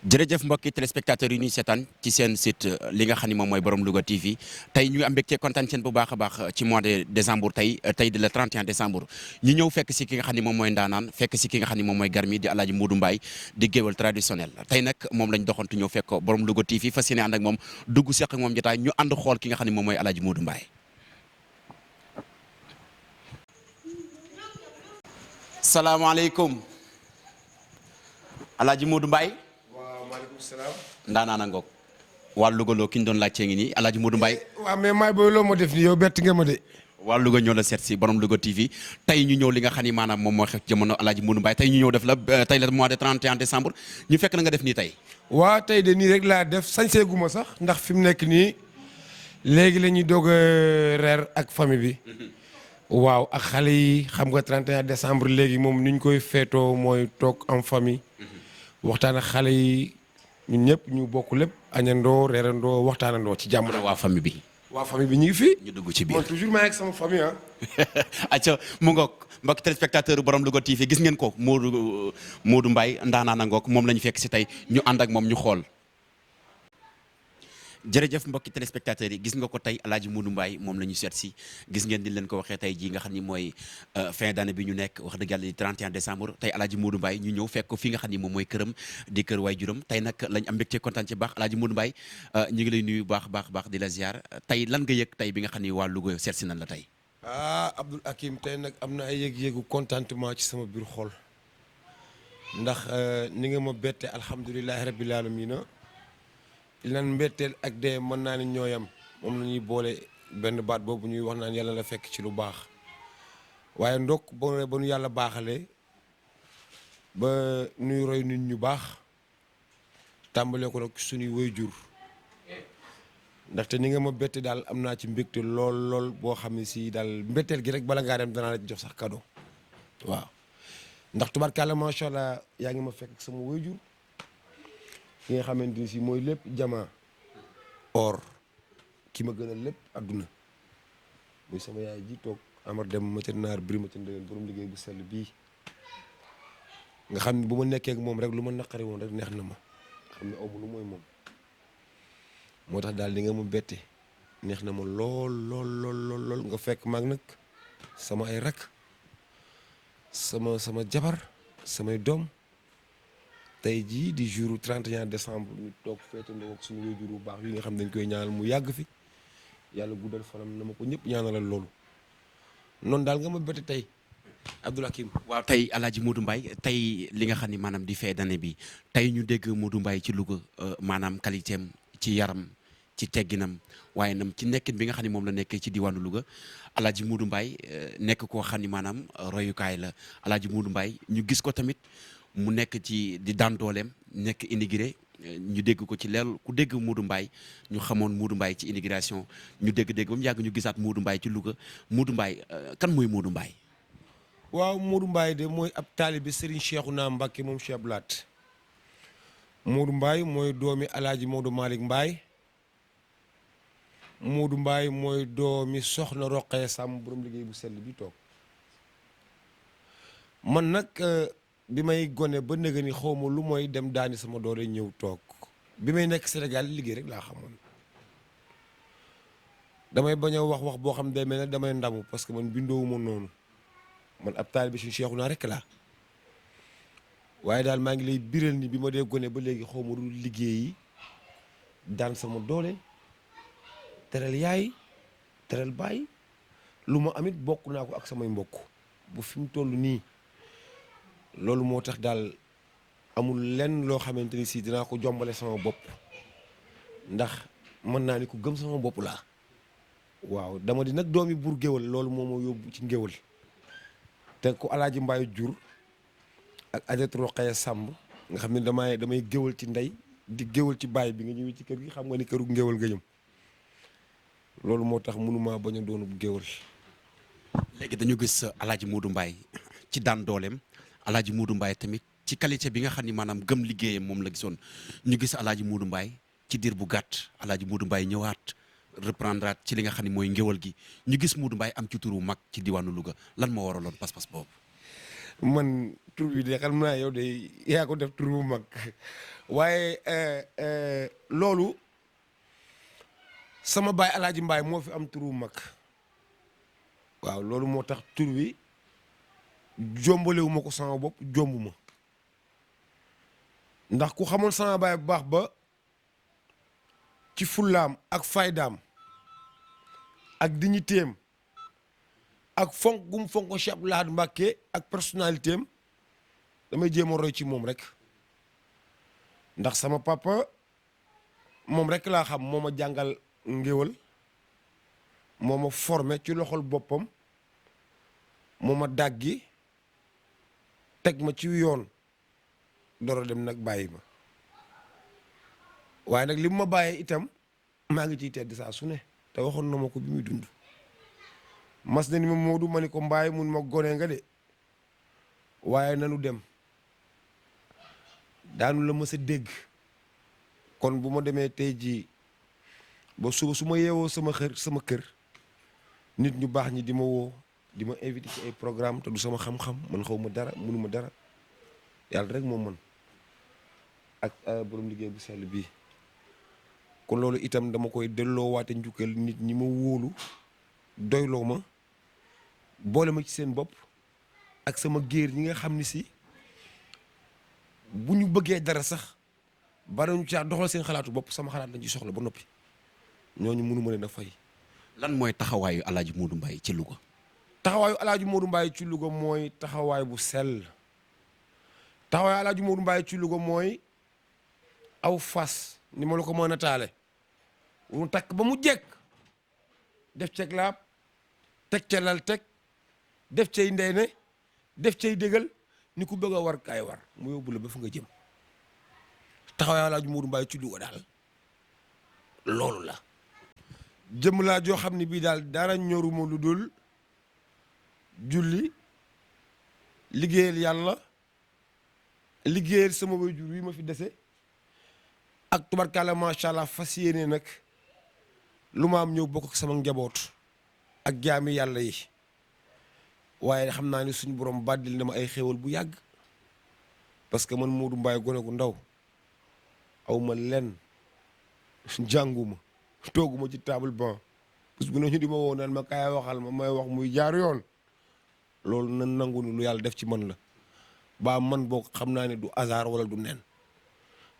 jërëjëf mbokki téléspectateurs yi ñuy seetaan ci seen site li nga xam ne moom mooy borom Louga TV tey ñu am mbégte kontaan seen bu baax a baax ci mois de décembre tey di le 31 décembre ñu ñëw fekk si ki nga xam ne moom mooy ndaanaan fekk si ki nga xam ne moom mooy garmi di Alaaji Modou Mbaye di géwal traditionnel tey nag moom lañ doxantu ñëw fekk ko borom Louga TV fas yéene ànd ak moom dugg seq ak moom jotaay ñu ànd xool ki nga xam ne moom mooy Alaaji Modou Mbaye. salaamaaleykum Alaaji Modou Mbaye. maaleykum salaam. ndaanaan a ngoog waa Louga loo ki ñu doon laajtee ngi nii Alaaji Modou Mbaye. waaw mais maay booy loo ma def nii yow bett nga ma de. waa Louga ñoo la seet si borom Louga TV tey ñu ñëw li nga xam ni maanaam moom moo xew jamono Alaaji Modou Mbaye tey ñu ñëw def la tey la mois de 31 décembre ñu fekk na nga def nii tey. waa tey de nii rek laa def sañseegu ma sax ndax fi mu nekk nii léegi la ñuy doog a reer ak famille bi. waaw ak xale yi xam nga 31 décembre léegi moom ni ñu koy feetoo mooy toog en famille. waxtaan ak xale yi ñun ñëpp ñu bokk lépp añandoo reerandoo waxtaanandoo ci jàmm. waa famille bi. waa famille bi ñu ngi fi. ñu dugg ci biir man toujours maa ngi ak sama famille ah. acca mu ngoog mbokk téléspectateur borom Louga TV gis ngeen ko Modou Mbaye ndaanaan a ngoog moom la ñu fekk si tey ñu ànd ak moom ñu xool. jërëjëf mbokki téléspectateurs yi gis nga ko tey Alaaji Modou Mbaye moom la ñu seet si gis ngeen di leen ko waxee tey jii nga xam ni mooy fin d'année bi ñu nekk wax dëgg yàlla di 31 décembre tey Alaaji Modou Mbaye ñu ñëw fekk ko fi nga xam ni moom mooy këram di kër waay juróom tey nag lañ am mbégte kontaan ci baax Alaaji Modou Mbaye ñu ngi lay nuyu baax di la ziar tey lan nga yëg tey bi nga xam ni waa Louga seet si nañ la tey. Abdoul Hakim tey nag am na ay yëg-yëgu contentement ci sama biir xol ndax ni nga ma bette alhamdulilahi rabbil alamina lan mbetteel ak dee mën naa ne ñooyam moom la ñuy boole benn baat boobu ñuy wax naan yàlla la fekk ci lu baax waaye ndokk ba nu yàlla baaxalee ba nuy roy nit ñu baax tàmbalee ko nag suñuy waajur ndaxte ni nga ma bette daal am naa ci mbégte lool boo xam ne si daal mbetteel gi rek bala ngaa dem danaa la jox sax cadeau waaw ndax tubaarkàlla macha allah yaa ngi ma fekk ak sama waajur ki nga xamante ni si mooy lépp jama or ki ma gën a lépp adduna muy sama yaay ji toog amar dem ma ca naar biri ma ca ndëgën borom liggéey bu sell bii nga xam ne bu ma nekkee ak moom rek lu ma naqari woon rek neex na ma xam ne aw ma lu mooy moom moo tax daal di nga ma bette neex na ma lool nga fekk maag nag sama ay rak sama jabar samay doom tey jii di jour 31 décembre ñu toog feetandoo ak suñu waajur bu baax yi nga xam dañ koy ñaanal mu yàgg fi yàlla guddal fanam na ma ko ñëpp ñaanalal loolu noonu daal nga ma bette tey Abdoul Hakim. waaw tey Alaaji Modou Mbaye tey li nga xam ni maanaam di fin d'année bi tey ñu dégg Modou Mbaye ci Louga maanaam qualité am ci yaram ci tegginam waaye nam ci nekkin bi nga xam ne moom la nekkee ci diwaanu Louga Alaaji Modou Mbaye nekk koo xam ni maanaam royukaay la Alaaji Modou Mbaye ñu gis ko tamit mu nekk ci di daan dooleem nekk immigré ñu dégg ko ci leer ku dégg Modou Mbaye ñu xamoon Modou Mbaye ci immigration ñu dégg ba mu yàgg ñu gisaat Modou Mbaye ci Louga Modou Mbaye kan mooy Modou Mbaye. waaw Modou Mbaye de mooy ab taalibe Serigne Cheikhouna Mbacké moom Cheikh Blaat Modou Mbaye mooy doomi Alaaji Maodo Malick Mbaye Modou Mbaye mooy doomi Soxna Roqee Sàmm borom liggéey bu sell bi toog man nag bi may gone ba nëga ni xaw ma lu mooy dem daani sama doole ñëw toog bi may nekk Sénégal liggéey rek laa xamoon damay bañ a wax boo xam day mel ne damay ndamu parce que man bindoowuma noonu man ab taalibe suñu Cheikhouna rek laa waaye daal maa ngi lay biral ni bi ma dee gone ba léegi xaw ma lu liggéeyi daan sama doole teral yaay teral baay lu ma amit bokk naa ko ak samay mbokk bu fi mu toll nii loolu moo tax daal amul lenn loo xamante ni si dinaa ko jombale sama bopp ndax mën naa ni ku gëm sama bopp laa waaw dama di nag doomi buur géwal loolu moo ma yóbbu ci ngéwal te ku Alaaji Mbaye jur ak Adjaratou Rokhaya Samb nga xam ne damay géwal ci ndey di géwal ci baay bi nga ñëwee ci kër gi xam nga ni këru ngéwal nga ñëm loolu moo tax mënumaa bañ a doonu géwal. léegi dañu gis Alaaji Modou Mbaye ci daan dooleem Alaaji Modou Mbaye tamit ci qualité bi nga xam ni maanaam gëm liggéeyam moom la gisoon ñu gis Alaaji Modou Mbaye ci diir bu gàtt Alaaji Modou Mbaye ñëwaat reprendre ci li nga xam ne mooy ngéwal gi ñu gis Modou Mbaye am ci turu mag ci diwaanu Louga lan moo waraloon pas-pas boobu. man tur bi de xam naa yow de yaa ko def tur bu mag waaye loolu sama baay Alaaji Mbaay moo fi am tur bu mag waaw loolu moo tax tur bi jombalewu ma ko sama bopp jombu ma ndax ku xamoon sama baay bu baax ba ci fullaam ak faydaam ak dignitéem ak fonk gum fonk Cheikh Abdou Lahad Mbacké ak personnalité am damay jéem a roy ci moom rek ndax sama papa moom rek laa xam moo ma jàngal ngéwal moo ma formé ci loxol boppam moo ma dàggi teg ma ci yoon door a dem nag bàyyi ma waaye nag li mu ma bàyyee itam maa ngi ciy tedd saa su ne te waxoon na ma ko bi muy dund mas na ni ma Moodu ma ni ko mbaay mun ma gone nga de waaye nanu dem daanu la mës a dégg kon bu ma demee tey jii ba suba su ma yeewoo sama kër nit ñu baax ñi di ma woo di ma invité ci ay programme te du sama xam-xam man xaw ma dara mënu ma dara yàlla rek moom man ak borom liggéey bu sell bii kon loolu itam dama koy delloo waate njukkal nit ñi ma wóolu doyloo ma boole ma ci seen bopp ak sama géer ñi nga xam ni si bu ñu bëggee dara sax ba ñu caa doxal seen xalaatu bopp sama xalaat lañ ci soxla ba noppi ñooñu mënu ma leen a fay. lan mooy taxawaayu El Hadj Modou Mbaye ci Louga. taxawaayu El Hadj Modou Mbaye ci Louga mooy taxawaay bu sell taxawaayu El Hadj Modou Mbaye ci Louga mooy aw fas ni ma la ko mën a taale mu takk ba mu jekk def ceeg laab teg ca lal teg def cay ndeyne def cay dégal ni ku bëgg a war kaay war mu yóbbu la ba fa nga jëm taxawaayu El Hadj Modou Mbaye ci Louga daal loolu la. jëm laa joo xam ne bii daal dara ñoruma lu dul julli liggéeyal yàlla liggéeyal sama waajur wi ma fi dese ak tubarkalla macha allah fas yéene nag lu ma am ñëw bokk ak sama njaboot ak jaami yàlla yi waaye xam naa ne suñu borom bàddil na ma ay xéewal bu yàgg parce que man Modou Mbaye gone gu ndaw aw ma lenn jànguma tooguma ci table ban bés bu ne ñu di ma woo naan ma kaay waxal ma may wax muy jaar yoon loolu na nangu ni lu yàlla def ci man la ba man boo xam naa ne du hasard wala du nen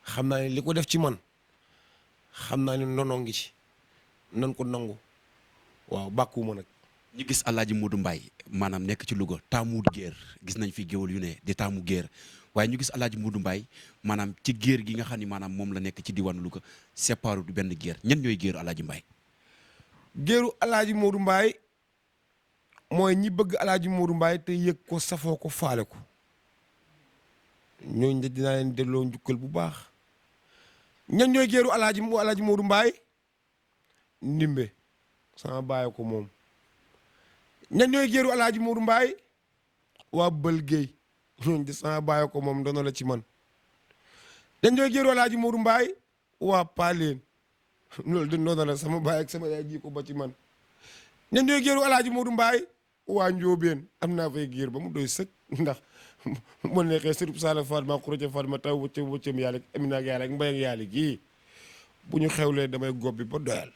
xam naa ne li ko def ci man xam naa ne nono ngi ci nan ko nangu waaw bàkkuwuma nag. ñu gis El Hadj Modou Mbaye maanaam nekk ci Louga taamu géer gis nañ fi géwal yu ne di taamu géer waaye ñu gis El Hadj Modou Mbaye maanaam ci géer gi nga xam ni maanaam moom la nekk ci diwaanu Louga séparé du benn géer ñan ñooy géeru El Hadj Mbaye. géeru El Hadj Modou Mbaye mooy ñi bëgg El Hadj Modou Mbaye te yëg ko safoo ko faale ko ñooñu de dinaa leen delloo njukkal bu baax ñan ñooy géeru El Hadj Modou Mbaye ndimbe sama bàyyi ko moom. ñan ñooy géeru El Hadj Modou Mbaye waa Bël Guèye ñooñu de sama bàyyi ko moom doona la ci man ñan ñooy géeru El Hadj Modou Mbaye waa Paleen loolu de doona la sama bàyyi ak sama yaay ji ko ba ci man ñan ñooy géeru El Hadj Modou Mbaye waa Njóobeen am naa fay géer ba mu doy sëkk ndax mu neexee sërub Sala Fatma Khourédia Fatma taw wëccëm yàlla Amina ak yàlla ak Mbaye ak yàlla gii bu ñu xewlee damay gob bi ba doyal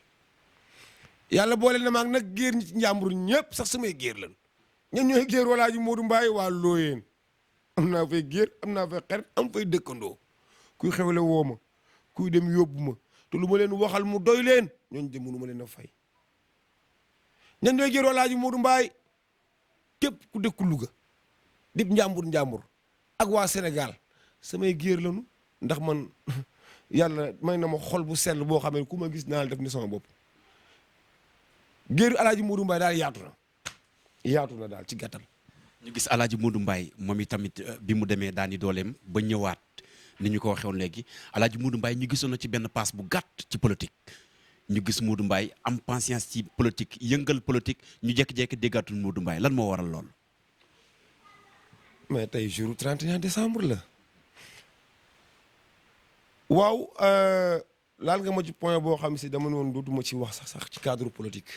yàlla boole na maag nag géer ñi ci njàmbur ñëpp sax samay géer lan ñen ñooy géer El Hadj Modou Mbaye waa Looyeen am naa fay géer am naa fay xarit am fay dëkkandoo kuy xewle woo ma kuy dem yóbbu ma te lu ma leen waxal mu doy leen ñooñu de mënu ma leen a fay ñen ñooy géer El Hadj Modou Mbaye képp ku dëkku Louga dib njàmbur ak waa Sénégal samay géer lanu ndax man yàlla may na ma xol bu sell boo xam ne ku ma gis naa la def ni sama bopp géeru El Hadj Modou Mbaye daal yaatu na daal ci gàttal. ñu gis El Hadj Modou Mbaye moom itamit bi mu demee daani dooleem ba ñëwaat ni ñu ko waxee woon léegi El Hadj Modou Mbaye ñu gisoon na ci benn passe bu gàtt ci politique ñu gis Modou Mbaye am patience ci politique yëngal politique ñu jékki-jékki déggaatul Modou Mbaye lan moo waral lool. mais tey jour 31 décembre la waaw laal nga ma ci point boo xam si dama ne woon dootuma ci wax sax ci cadre politique.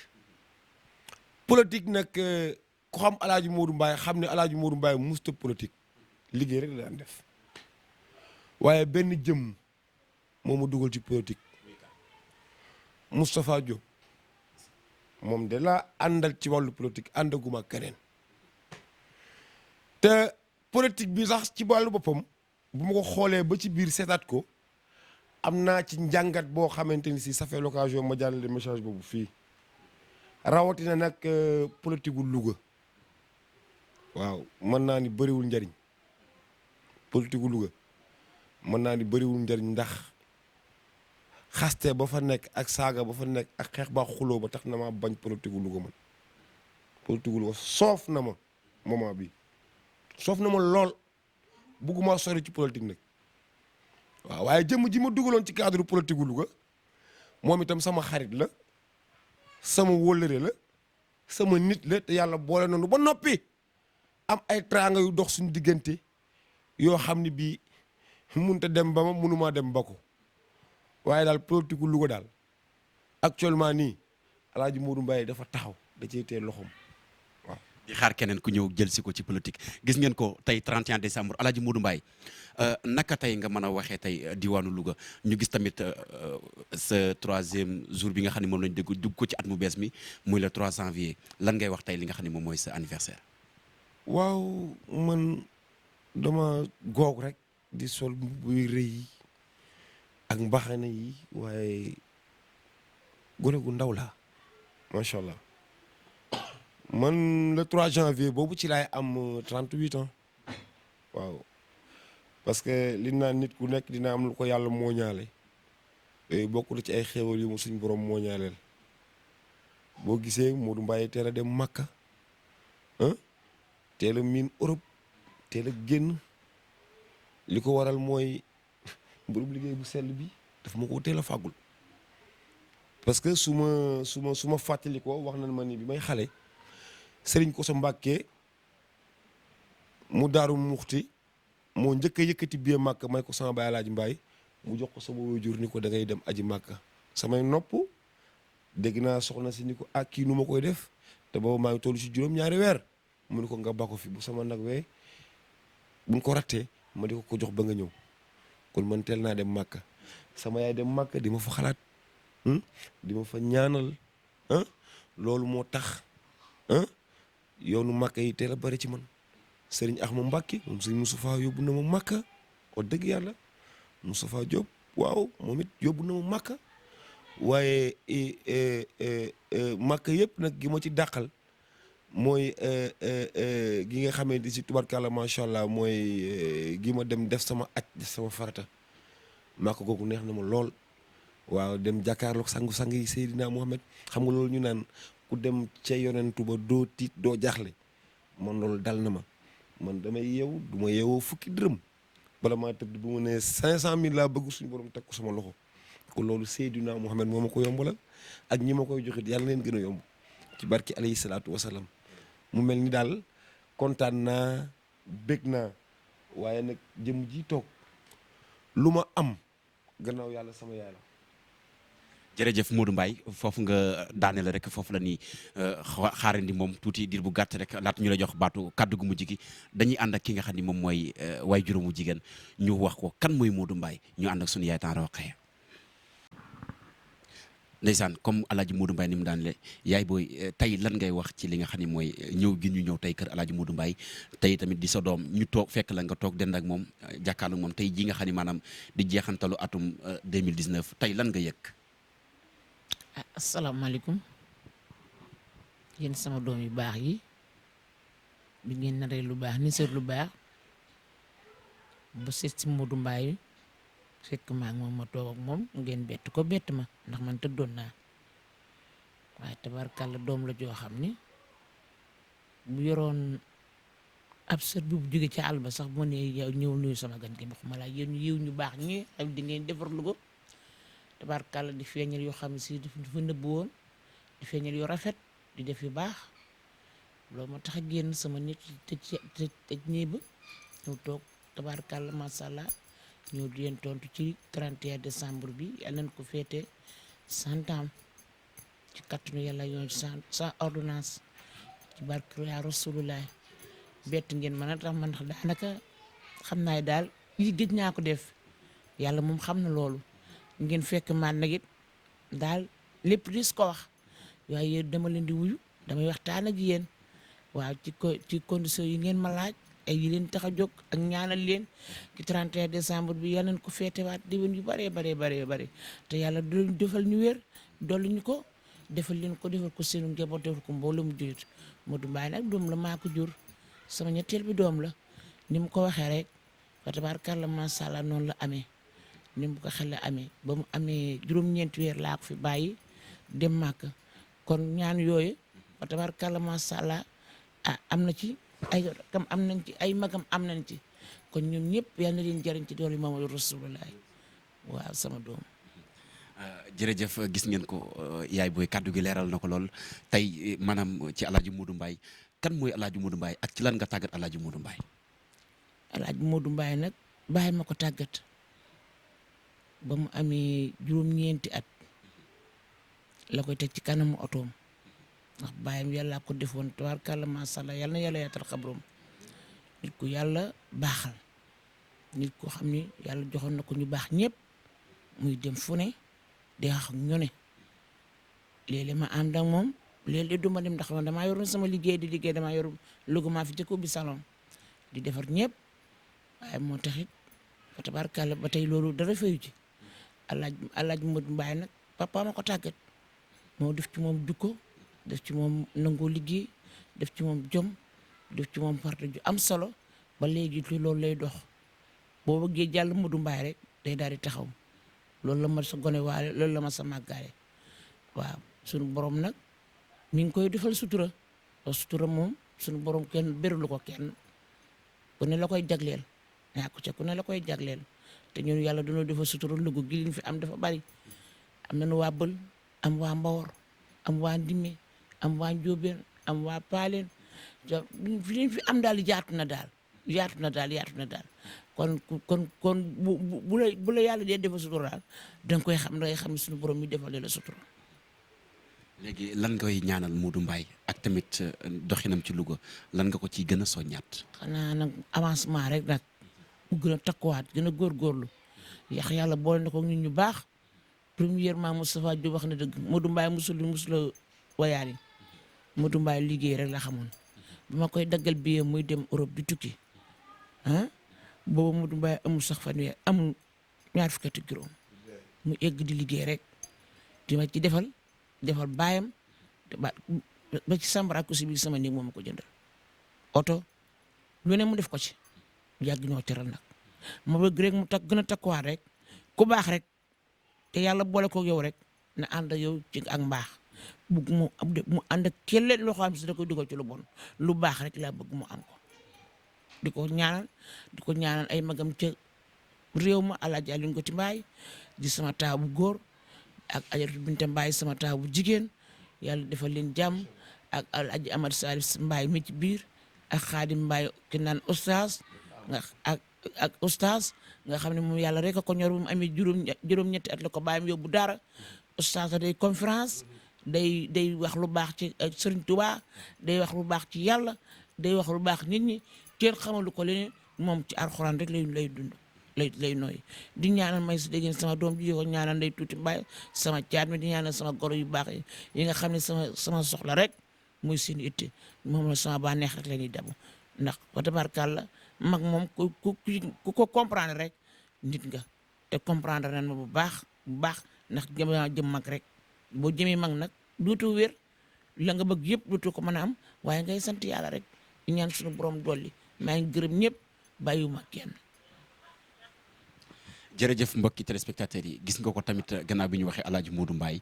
politique nag ku xam El Hadj Modou Mbaye xam ne El Hadj Modou Mbaye musta politique liggéey rek la daan def waaye benn jëm moo ma dugal ci politique Moustapha Diop moom de laa àndal ci wàllu politique àndaguma ak keneen te politique bi sax ci wàllu boppam bu ma ko xoolee ba ci biir seetaat ko am naa ci njàngat boo xamante ni si ça fait l'occasion ma jàllale message boobu fii rawatina nag politique gu Louga waaw mën naa ni bëriwul njariñ politique gu Louga mën naa ni bëriwul njariñ ndax xaste ba fa nekk ak saaga ba fa nekk ak xeex ba xuloo ba tax na ma bañ politique gu Louga man politique gu Louga soof na ma moment bi soof na ma lool bugguma sori ci politique nag waaw waaye jëmm ji ma dugaloon ci cadre politique gu Louga moom itam sama xarit la sama wóllëre la sama nit la te yàlla boole noonu ba noppi am ay tranga yu dox suñu diggante yoo xam ne bii munta dem ba ma munumaa dem ba ko waaye daal politique gu Louga daal actuellement nii El Hadj Modou Mbaye dafa taxaw da cee tee loxoom waaw. di xaar keneen ku ñëw jël si ko ci politique gis ngeen ko tey 31 décembre El Hadj Modou Mbaye naka tey nga mën a waxee tey diwaanu Louga ñu gis tamit sa 3e jour bi nga xam ne moom lañ dugg ko ci at mu bees mi muy le 3 janvier lan ngay wax tey li nga xam ne moom mooy sa anniversaire. waaw man dama goog rek di sol buy rëy yi ak mbaxana yi waaye gone gu ndaw laa macha allah man le 3 janvier boobu ci laay am 38 ans waaw parce que li naan nit ku nekk dina am lu ko yàlla mooñaale bokk na ci ay xéewal yu mu suñ borom mooñaaleel boo gisee Modou Mbaye teel a dem Makka teel a miin Europe teel a génn li ko waral mooy mbirum liggéey bu sell bi daf ma ko teel a fàggul parce que su ma fàttali ko wax nañ ma ni bi may xale Sëriñ Koso Mbàkke mu Daaru Muxti moo njëkk a yëkkati biir Màkka may ko sama baay Alaaji Mbaay mu jox ko sama waajur ni ko da ngay dem aji Màkka samay nopp dégg naa soxna si ni ko ak kii nu ma koy def te boobu maa ngi toll si juróom-ñaari weer mu ni ko nga ba ko fi bu sama nag wee buñ ko rattee ma di ko jox ba nga ñëw kon man teel naa dem Màkka sama yaay dem Màkka di ma fa xalaat di ma fa ñaanal loolu moo tax yoonu Màkka yi teel a bari ci man Sëriñ Axma Mbàkke moom Sëriñ Moustapha yóbbu na ma Màkka wax dëgg yàlla Moustapha Diop waaw moom it yóbbu na ma Màkka waaye Màkka yëpp nag gi ma ci dàqal mooy gi nga xamante si tubarkalla macha allah mooy gi ma dem def sama aj def sama farata Màkka googu neex na ma lool waaw dem jàkkaarloog sangu-sang yi Seydina Mohamed xam nga loolu ñu naan ku dem ca yonentu ba doo tiit doo jaaxle man loolu dal na ma man damay yeewu du ma yeewoo fukki dërëm bala maa tëdd bu ma nee 500000 laa bëgg suñu borom teg ko sama loxo ko loolu Seydina Mohamed moo ma ko yombalal ak ñi ma koy joxit yàlla leen gën a yomb ci barki alayhi salaatu wasalaam mu mel ni daal kontaan naa bég naa waaye nag jëm ji toog lu ma am gannaaw yàlla sama yaay la. jërëjëf Modou Mbaye foofu nga daane la rek foofu la ni xaarandi moom tuuti diir bu gàtt rek laata ñu la jox baatu kàddu gu mujj gi dañuy ànd ak ki nga xam ni moom mooy waay juróomu jigéen ñu wax ko kan mooy Modou Mbaye ñu ànd ak sunu yaay Tànn Roqaya. ndeysaan comme El Hadj Modou Mbaye ni mu daan le yaay booy tey lan ngay wax ci li nga xam ne mooy ñëw gi ñu ñëw tey kër El Hadj Modou Mbaye tey tamit di sa doom ñu toog fekk la nga toog dend ak moom jàkkaarloo moom tey ji nga xam ne maanaam di jeexantalu atum 2019 tey lan nga yëg. asalaamaaleykum yéen sama doom yu baax yi bi ngeen naree lu baax ni seet lu baax ba seet si Modou Mbaye fekk maa ngi moom ma toog ak moom ngeen bett ko bett ma ndax man tëddoon naa waaye tabarkàlla doom la joo xam ni bu yoroon ab sët bu jóge ci àll ba sax bu ma nee yow ñëw nuyu sama gan gi waxuma laa yéen yiw ñu baax ñi ak di ngeen defar lu ko tabarkàlla di feeñal yoo xam ne si dafa nëbb woon di feeñal yu rafet di def yu baax loolu ma tax a génn sama nit tëj ñii ba ñëw toog tabarkàlla macha allah ñëw di leen tontu ci 31 décembre bi yal nañ ko féete 100 ans ci kattanu yàlla yoon sa ordonnance ci barke yaa Rasulullah bett ngeen mën a tax man ndax daanaka xam naa daal yi gëj naa ko def yàlla moom xam na loolu ngeen fekk man nag it daal lépp dis ko wax waaye yéen dama leen di wuyu damay waxtaan ak yéen waaw ci condition yi ngeen ma laaj ay yi leen tax a jóg ak ñaanal leen ci 31 décembre bi yal nañu ko feetewaat déwén yu bare te yàlla du defal ñu wér dolli ñu ko defal leen ko defal ko seenu njaboot defal ko mbooloo mu jullit Modou Mbaye nag doom la maa ko jur sama ñetteel bi doom la ni mu ko waxee rek fa tabaarkalla macha allah noonu la amee ni mu ko xel amee ba mu amee juróom-ñeenti weer laa ko fi bàyyi dem màkk kon ñaan yooyu fa tabaarkalla macha allah am na ci ay kam am nañ ci ay magam am nañ ci kon ñun ñëpp yal na leen jariñ ci doole Mamadou Rasulullah waaw sama doom. jërëjëf gis ngeen ko yaay booy kàddu gi leeral na ko lool tey maanaam ci El Hadj Modou Mbaye kan mooy El Hadj Modou Mbaye ak ci lan nga tàggat El Hadj Modou Mbaye. El Hadj Modou Mbaye nag bàyyi ma ko tàggat ba mu amee juróom-ñeenti at la koy teg ci kanamu otoom ndax bàyyam yàlla ko defoon tabaarkalla macha allah yal na yàlla yaatal xabroom nit ku yàlla baaxal nit ko xam ni yàlla joxoon na ko ñu baax ñëpp muy dem fu ne di wax ak ñu ne léeg-léeg ma ànd ak moom léeg-léeg du ma dem ndax man damaa yoroon sama liggéey di liggéey damaa yor Louga maa fi jëkk ubbi salon di defar ñëpp waaye moo taxit fa tabaarkalla ba tey loolu dara fayu ci El Hadj Modou Mbaye nag papa ma ko tàggat moo def ci moom jukko def ci moom nangoo liggéey def ci moom jom def ci moom farta ju am solo ba léegi ci loolu lay dox boo bëggee jàll Modou Mbaye rek day daal di taxaw loolu la ma sa gone waale loolu la ma sa màggaale waaw sunu borom nag mi ngi koy defal sutura sutura moom sunu borom kenn bérulu ko kenn ku ne la koy jagleel ñaa ko ca ku ne la koy jagleel te ñun yàlla dañoo defal sutura Louga gi liñ fi am dafa bari am nañu waa Bël am waa Mbawor am waa Ndime am waa Njóobeen am waa Paaleen liñ fi am daal yaatu na daal kon bu la yàlla dee defal sutura daal da nga koy xam da ngay xam ne suñu borom mi defal la sutura. léegi lan ngay ñaanal Modou Mbaye ak tamit doxinam ci Louga lan nga ko ciy gën a soññaat. xanaa nag avancement rek nag mu gën a takkuwaat gën a góorgóorlu yàlla boole na ko ñun ñu baax premièrement Moustapha Diop wax na dëgg Modou Mbaye musula wayaani Modou Mbaye liggéey rek la xamoon bi ma koy daggal billet muy dem Europe di tukki boobu Modou Mbaye amul sax fanweer amul ñaar fukki at ak juróom mu egg di liggéey rek di ma ci defal baayam ba ci sambara ko si biir sama néeg moom ma ko jëndal oto lu ne mu def ko ci yàgg ñoo teral nag ma bëgg rek mu gën a takkuwaat rek ku baax rek te yàlla boole ko yow rek na ànd ak yow ci ak mbaax bugg mu ànd ak kelleen loo xam si da koy dugal ci lu bon lu baax rek laa bëgg mu am ko di ko ñaanal ay magam ca réew ma Alaaji Aliou Ngoti Mbaye di sama taaw bu góor ak Ajaratu Binta Mbaye sama taaw bu jigéen yàlla defal leen jàmm ak Alaaji Amad Salif Mbaye mi ci biir ak Xaadim Mbaye ki naan oustaz nga ak oustaz nga xam ne moom yàlla rek a ko ñor bu mu amee juróom-ñetti at la ko bàyyam yóbbu dara oustaz day conférence day wax lu baax ci Serigne Touba day wax lu baax ci yàlla day wax lu baax nit ñi kenn xamalu ko leneen moom ci alxuraan rek lay dund lay nooy di ñaanal may si dégg sama doom ji ko ñaanal Ndey Tuuti Mbaye sama caat mi di ñaanal sama goro yu baax yi nga xam ne sama soxla rek muy seen itte moom la sama baa neex rek la ñuy dabu ndax wa tabarkàlla mag moom ku ko comprendre rek nit nga te comprendre nañ ma bu baax ndax jëm mag rek boo jëmee mag nag duutu wér la nga bëgg yëpp duutu ko mën a am waaye ngay sant yàlla rek di ñaan suñu borom dolli maa ngi gërëm ñëpp bàyyiwuma kenn. jërëjëf mbokki téléspectateurs yi gis nga ko tamit gannaaw bi ñu waxee El Hadj Modou Mbaye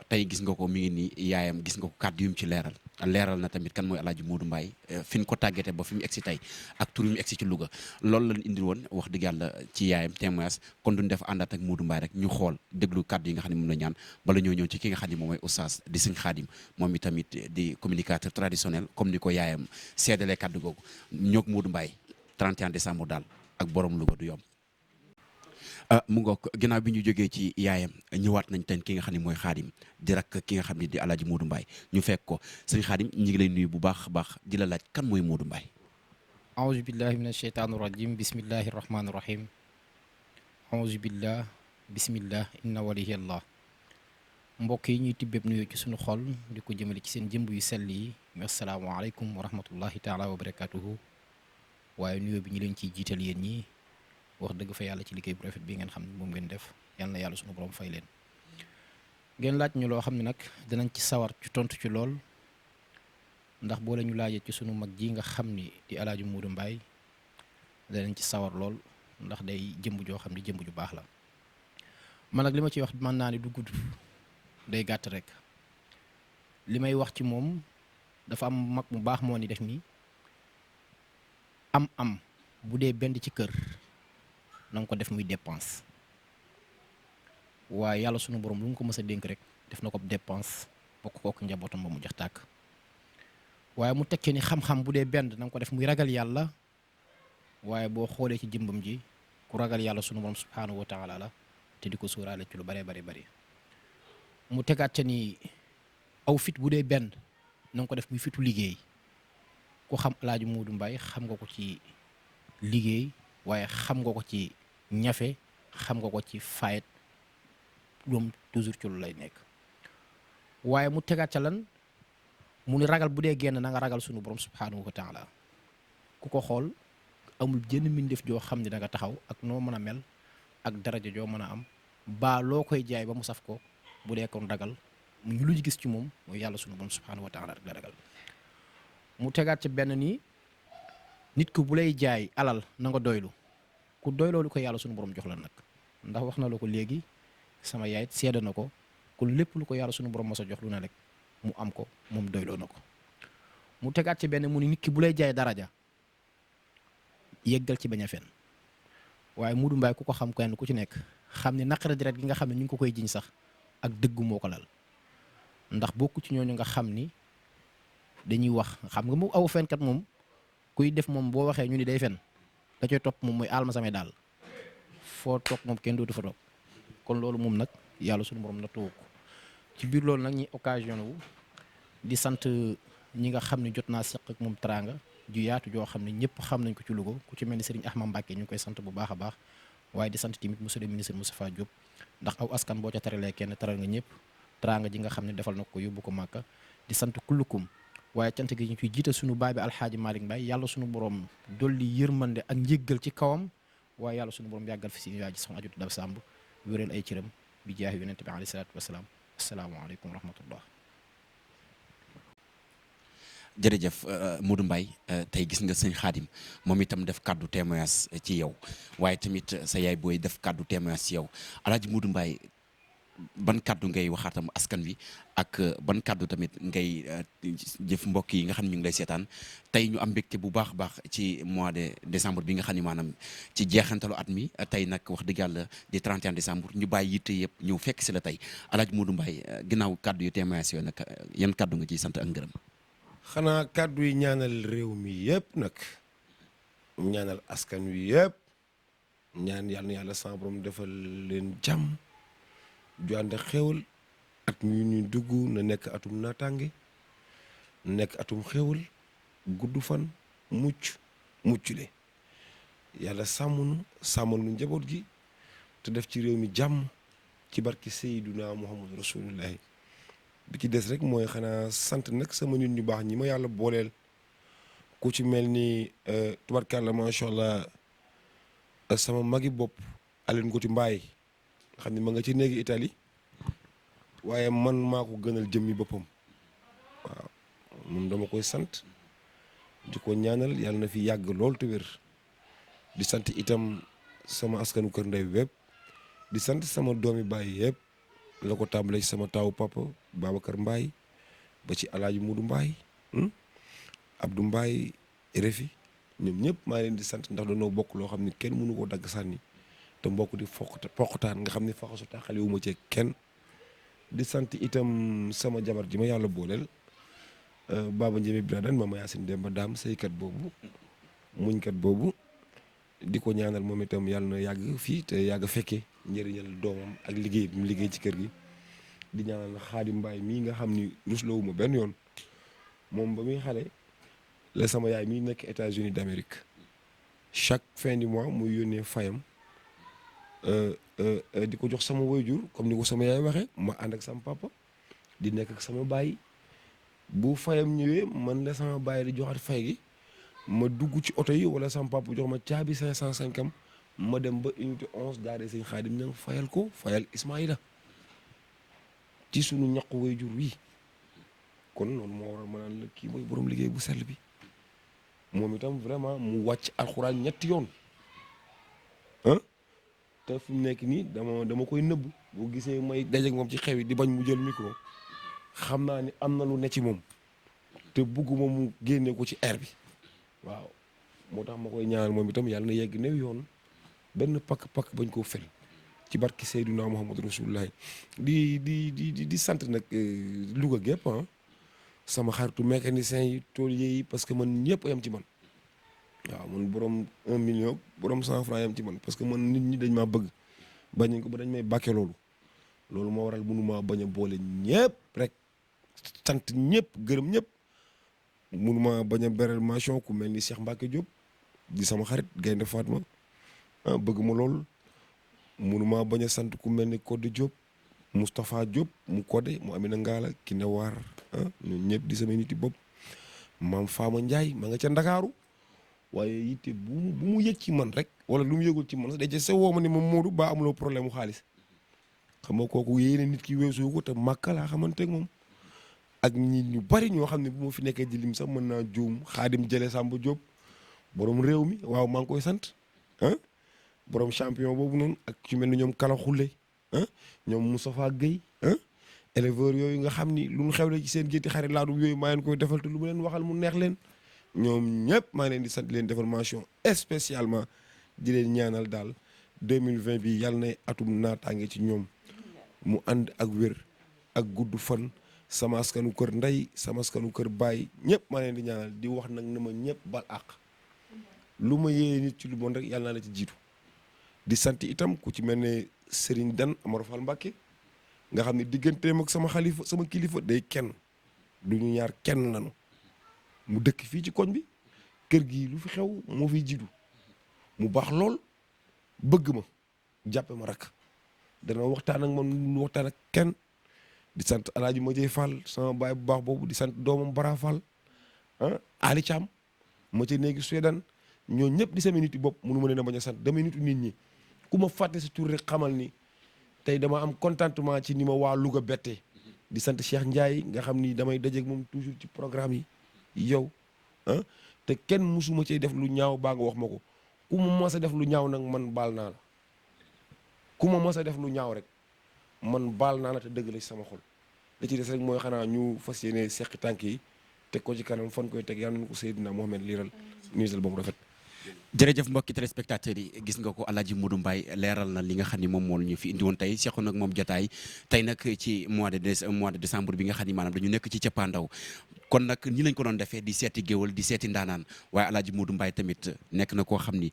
tey gis nga ko mi ngi nii yaayam gis nga ko kàddu yu mu ci leeral na tamit kan mooy El Hadj Modou Mbaye fi ñu ko tàggatee ba fi mu egsi tey ak tur yu mu egsi ci Louga loolu lañ indil woon wax dëgg yàlla ci yaayam témoignage kon duñ def àndaat ak Modou Mbaye rek ñu xool déglu kàddu yi nga xam ne moom la ñaan bala ñoo ñëw ci ki nga xam ne moom mooy oustaz di sëñ Xaadim moom i tamit di communicateur traditionnel comme ni ko yaayam seedalee kàddu googu ñoog Modou Mbaye 31 décembre daal ak borom Louga du yomb mu ngoog ginnaaw bi ñu jógee ci yaayam ñëwaat nañ ten ki nga xam ne mooy xaadim di rakk ki nga xam ne di alaaji Modou Mbaye ñu fekk ko sëñ xaadim ñi ngi lay nuyu bu baax a baax di la laaj kan mooy Modou Mbaye. aouzu billahi min asheytaani rajim bismillahi rahmaani rahim aouzu billah bismillah inna waliyallah. mbokk yi ñuy tibbéb nuyoo ci suñu xol di ko jëmale ci seen jëmb yu sell yi asalaamaaleykum wa rahmatullahi taala wa barakatuhu. waaye nuyoo bi ñu leen ciy jiital yéen ñi wax dëgg fa yàlla ci liggéey bu rafet bi ngeen xam ne moom ngeen def yal na yàlla suñu borom fay leen. ngeen laaj ñu loo xam ne nag dinañ ci sawar ci tontu ci lool ndax boo la ñu laajee ci sunu mag ji nga xam ni di alaaji Modou Mbaye danañ ci sawar lool ndax day jëmb joo xam ne jëmb ju baax la. man nag li ma ciy wax mën naa ne du gudd day gàtt rek li may wax ci moom dafa am mag mu baax moo ni def ni am bu dee benn ci kër na nga ko def muy dépense waaye yàlla sunu borom lu mu ko mës a dénk rek def na ko dépense bokk kook njabootam ba mu jox tàkk. waaye mu tekkee ni xam-xam bu dee benn na nga ko def muy ragal yàlla waaye boo xoolee ci jëmbam ji ku ragal yàlla sunu borom subhaanahu wa taala la te di ko suuraale ci lu bare bari. mu tegaat ca ni aw fit bu dee benn na nga ko def muy fitu liggéey ku xam alaaji Modou Mbaye xam nga ko ci liggéey waaye xam nga ko ci ñafe xam nga ko ci fayet loom toujours ci lu lay nekk. waaye mu tegaat ca lan mu ni ragal bu dee génn na nga ragal sunu borom subhaanahu wa taala ku ko xool amul jënn mbindeef joo xam ne da nga taxaw ak noo mën a mel ak daraja joo mën a am baa loo koy jaay ba mu saf ko bu dee kon ragal mu ñu lu ñu gis ci moom mooy yàlla sunu borom subhaanahu wa taala rek la ragal. mu tegaat ci benn nii nit ku bu lay jaay alal na nga doylu ku doyloo lu ko yàlla sunu borom jox la nag ndax wax na la ko léegi sama yaay seede na ko kon lépp lu ko yàlla sunu borom mos a jox lu ne rek mu am ko moom doyloo na ko. mu tegaat ci benn mu ni nit ki bu lay jaay daraja yeggal ci bañ a fen waaye Modou Mbaye ku ko xam kenn ku ci nekk xam ne naqara deret gi nga xam ne ñu ngi ko koy jiñ sax ak dëggu moo ko lal ndax bokku ci ñooñu nga xam ni dañuy wax xam nga mu aw fenkat moom kuy def moom boo waxee ñu ni day fen da coy topp moom mooy alma samay daal foo toog moom kenn dootu fa toog kon loolu moom nag yàlla suñu borom na toogu ko ci biir loolu nag ñi occasion wu di sant ñi nga xam ne jot naa seq ak moom teraanga ju yaatu joo xam ne ñëpp xam nañ ko ci Louga ku ci mel ni Serigne Ahmad Mbacke ñu ngi koy sant bu baax a baax waaye di sant tamit monsieur le ministre Moustapha Diop ndax aw askan boo ca teralee kenn teral nga ñëpp teraanga ji nga xam ne defal na ko yóbbu ko Màkka di sant kullukum waaye cant gi ñu ciy jiital suñu baay bi alxaaji Malick Mbaye yàlla suñu borom dolli yërmande ak njéggal ci kawam waaye yàlla suñu borom yàggal fi si yaay ji soxna Ajutu Dab Samb wéral ay cëram bi jaahi yonente bi alayhi salaatu wasalaam asalaamaaleykum wa rahmatullah. jërëjëf Modou Mbaye tey gis nga sëñ Xaadim moom itam def kàddu témoignage ci yow waaye tamit sa yaay booy def kàddu témoignage ci yow alaaji Modou Mbaye ban kàddu ngay waxaatam askan wi ak ban kàddu tamit ngay jëf mbokk yi nga xam ne ñu ngi lay seetaan tey ñu am mbégte bu baax a baax ci mois de décembre bi nga xam ne maanaam ci jeexantalu at mi tey nag wax dëgg yàlla di 31 décembre ñu bàyyi yitte yëpp ñëw fekk si la tey alaaji Modou Mbaye ginnaaw kàddu yu témoignage yooyu nag yan kàddu nga ciy sant ak ngërëm. xanaa kàddu yi ñaanal réew mi yëpp nag ñaanal askan wi yëpp ñaan yàlla na yàlla sama borom defal leen jàmm ju ànd ak xéwal at mi ñuy dugg na nekk atum naataange nekk atum xéwal gudd fan muccule yàlla sàmmal nu njaboot gi te def ci réew mi jàmm ci barki Seydina Muhammad rasulullahi bi ci des rek mooy xanaa sant nag sama nit ñu baax ñi ma yàlla booleel ku ci mel ni tubarkàlla macha allah sama magi bopp Aline Ngoti Mbaye xam ne ma nga ci néegi Italie waaye man maa ko gënal jëmmi boppam waaw mun dama koy sant di ko ñaanal yàlla na fi yàgg lool te wér di sant itam sama askanu kër ndey wépp di sant sama doomi baay yëpp la ko tàmbalee ci sama taawu papa Babacar Mbaye ba ci alaaji Modou Mbaye Abdou Mbaye Refi ñoom ñëpp maa leen di sant ndax dañoo bokk loo xam ne kenn mënu koo dagg sànni te mbokk di poqtaan nga xam ne faxasu taxale wu ma ci kenn di sant itam sama jabar ji ma yàlla booleel Baba Njémé Biradan Mama Yacine Demba Daam saykat boobu muñkat boobu di ko ñaanal moom itam yàlla na yàgg fii te yàgg fekkee njëriñal doomam ak liggéey bi mu liggéey ci kër gi. di ñaanal Xaadim Mbaay mii nga xam ni ruslawuma benn yoon moom ba muy xale la sama yaay mii nekk États-Unis d'Amérique chaque fin du mois muy yónnee fayam di ko jox sama waajur comme ni ko sama yaay waxee ma ànd ak sama papa di nekk ak sama baay bu fayam ñëwee man la sama baay di joxat fay gi ma dugg ci oto yi wala sama papa jox ma caabi 505 am ma dem ba unité 11 gaare sëñ Xaadim ña fayal ko fayal Ismaïla ci sunu ñaqu waajur wi kon loolu moo waral ma naan la kii mooy borom liggéey bu sell bi moom itam vraiment mu wàcc alxuraan ñetti yoon te fi mu nekk nii dama koy nëbb boo gisee may dajeeg moom ci xew yi di bañ mu jël micro xam naa ni am na lu ne ci moom te bugguma mu génne ko ci air bi waaw moo tax ma koy ñaanal moom itam yàlla na yegg new yoon benn pakk bañ koo fel ci barki Seydina Muhammadu Rasulullahi di sant nag Louga gépp sama xaritu mécanicien yi tôlier yi parce que man ñëpp yam ci man waaw man borom 1 million borom 100 francs yam ci man parce que man nit ñi dañ maa bëgg bañ ko ba dañ may bàkke loolu moo waral mënumaa bañ a boole ñëpp rek sant ñëpp gërëm ñëpp mënumaa bañ a beral mention ku mel ni Cheikh Mbacke Diop di sama xarit Gaynde Fatma bëgg ma lool mënumaa bañ a sant ku mel ni Codé Diop Moustapha Diop mu Codé mu Amina Ngala ki ne waar ñun ñëpp di sama nit yi bopp maam Fama Ndiaye ma nga ca Ndakaaru waaye yitte bu mu yëg ci man rek wala lu mu yëgul ci man sax day se woo ma ni moom Modou ba amuloo problème mu xaalis xam nga kooku yéene nit ki weesu ko te màkka laa xamante ak moom ak ñi ñu bari ñoo xam ne bu ma fi nekkee di lim sax mën naa juum Xaadim Jële Samba Diop borom réew mi waaw maa ngi koy sant borom champion boobu noonu ak ci mel ni ñoom Kala Xulle ñoom Moustapha Guèye éleveurs yooyu nga xam ni lu ñu xewle ci seen gétti xarit laadum yooyu maa leen koy defal te lu ma leen waxal mu neex leen ñoom ñëpp maa leen di sant leen defal mention spécialement di leen ñaanal daal 2020 bi yàlla na atum naataange ci ñoom mu ànd ak wér ak gudd fan sama askanu kër ndey sama askanu kër baay ñëpp maa leen di ñaanal di wax nag na ma ñëpp bal àq lu ma yéeye nit ci lu bon rek yàlla naa la ci jiitu di sant itam ku ci mel ne Serigne Dan Amaro Fall Mbacke nga xam ne digganteem ak sama xalifa sama kilifa day kenn du ñu ñaar kenn lanu mu dëkk fii ci koñ bi kër gi lu fi xew moo fiy jiitu mu baax lool bëgg ma jàppe ma rakk dana waxtaan ak man lu waxtaan ak kenn di sant Alaaji Madieye Fall sama baay bu baax boobu di sant doomam Bara Fall Ali Thiam ma ci néegi Suède ñoo ñëpp di sama nit yi bopp mënu ma leen a bañ a sant damay nitu nit ñi ku ma fàtte sa tur rek xamal ni tey dama am contentement ci ni ma waa Louga bette di sant Cheikh Ndiaye nga xam ni damay dajeeg moom toujours ci programme yi yow te kenn musuma cee def lu ñaaw baa nga wax ma ko ku ma mës a def lu ñaaw nag man baal naa la ku ma mës a def lu ñaaw rek man baal naa la te dëgg la ci sama xol li ci des rek mooy xanaa ñu fas yéene seqi tànk yi teg ko ci kanam fan koy teg yàlla na ko Seydina Mohamed liiral nuisal ba mu rafet. jërëjëf mbokki téléspectateurs yi gis nga ko Alaaji Modou Mbaye leeral na li nga xam ni moom moo ñu fi indi woon tey seqoon nag moom jotaay tey nag ci mois de décembre bi nga xam ni maanaam dañu nekk ci cappaandaw kon nag ñi lañ ko doon defee di seeti géwal di seeti ndaanaan waaye Alaaji Modou Mbaye tamit nekk na koo xam ni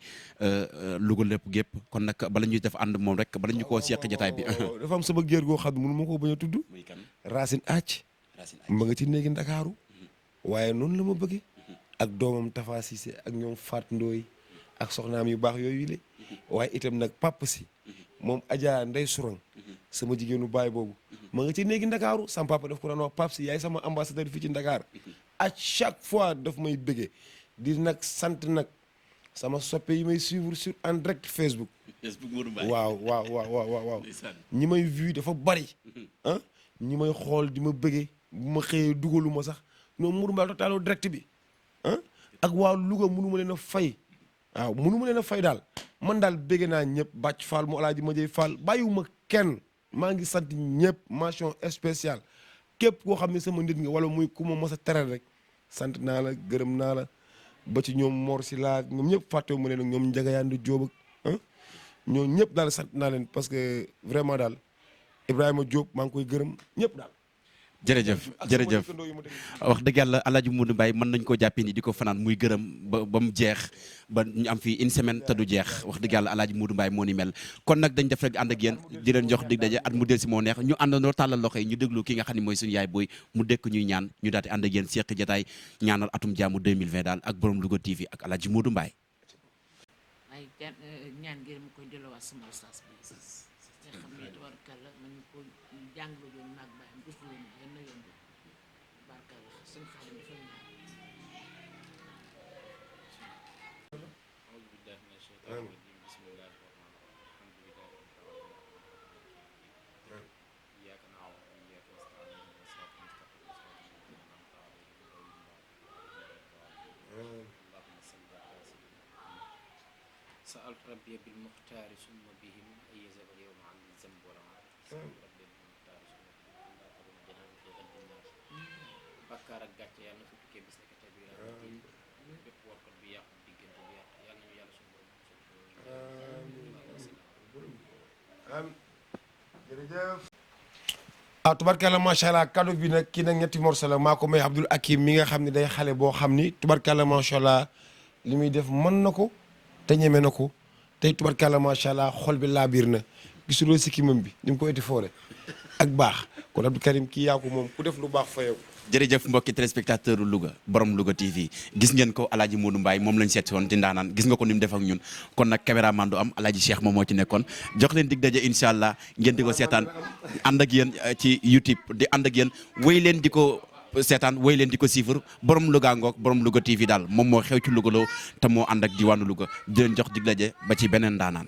Louga lépp gépp kon nag bala ñuy def ànd moom rek bala ñu koo seq jotaay bi dafa am sama géer goo xam ne mënu ma koo bañ a tudd Racine Ath ma nga ci néegi Ndakaaru waaye noonu la ma bëggee ak doomam Tafa Cissé ak ñoom Fat Ndoy ak soxnaam yu baax yooyu le waaye itam nag papa si moom Adja Ndey Sourang sama jigéenu baay boobu ma nga ci néegi Ndakaaru sama papa daf ko daan wax pap si yaay sama ambassadeur fii ci Ndakaar à chaque fois daf may bëggee di nag sant nag sama soppe yi may suivre sur en direct Facebook waaw ñi may vu dafa bari ñi may xool di ma bëggee bu ma xëyee dugalu ma sax noonu Modou Mbaye Totalo direct bi ak waa Louga mënu ma leen a fay waaw mënu ma leen a fay daal man daal bëgg naa ñëpp Bàcc Fall mu Alaaji Madieye Fall bàyyiwuma kenn maa ngi sant ñëpp mention spéciale képp koo xam ne sama nit nga wala muy ku ma mos a teral rek sant naa la gërëm naa la ba ci ñoom Mor si laa ñoom ñëpp fàttewu ma leen ak ñoom Njagayaandu Jóob ak ñoom ñëpp daal sant naa leen parce que vraiment daal Ibrahima Diop maa ngi koy gërëm ñëpp daal jërëjëf jërëjëf wax dëgg yàlla Alaaji Modou Mbaye mën nañ koo jàppee ni di ko fanaan muy gërëm ba mu jeex ba ñu am fii une semaine te du jeex wax dëgg yàlla Alaaji Modou Mbaye moo ni mel kon nag dañ def rek ànd ak yéen di leen jox dig daje at mu del si moo neex ñu àndandoo tàllal loxo yi ñu déglu ki nga xam ne mooy suñu yaay booy mu dekk ñuy ñaan ñu daal di ànd ak yéen seq jataay ñaanal atum jàmm 2020 daal ak borom Louga TV ak Alaaji Modou Mbaye ay ñaan ngir mu koy delloowaat sama ustaas bi nga xam ne tabarkalla man ko jàngloo yoon maag bàyyam def lu mu yenn yoon bi barkalla suñu xaalim dafa ñaan سألت ربي بالمختار ثم بهم أي زب اليوم عن الذنب والعار سألت ربي بالمختار ثم بهم لا ترون جنان في غد النار بكار gàcce yàlla na fi tukkee bis nekk tabira bépp warkat bi yàqu diggante bi yàq yàlla nañu yàlla suñu borom jërëjëf tubarkalla macha allah kaddu bi nag kii nag ñetti morceau la maa ko may Abdoul Hakim mi nga xam ne day xale boo xam ni tubarkalla macha allah li muy def mën na ko te ñeme na ko tey tubarkalla macha allah xol bi laabiir na gisuloo si kimam bi ni mu ko eti foore ak baax kon Abdou Karim kii yaa ko moom ku def lu baax fayoo. jërëjëf mbokki téléspectateur Louga borom Louga TV gis ngeen ko Alaaji Modou Mbaye moom lañ seet woon di ndaanaan gis nga ko ni mu def ak ñun kon nag caméraman du am Alaaji Cheikh moom moo ci nekkoon jox leen dig daje incha allah ngeen di ko seetaan ànd ak yéen ci YouTube di ànd ak yéen wéy leen di ko seetaan wéy leen di ko siifar borom Louga ngoog borom Louga TV daal moom moo xew ci Louga loo te moo ànd ak diwaanu Louga di leen jox dig daje ba ci beneen ndaanaan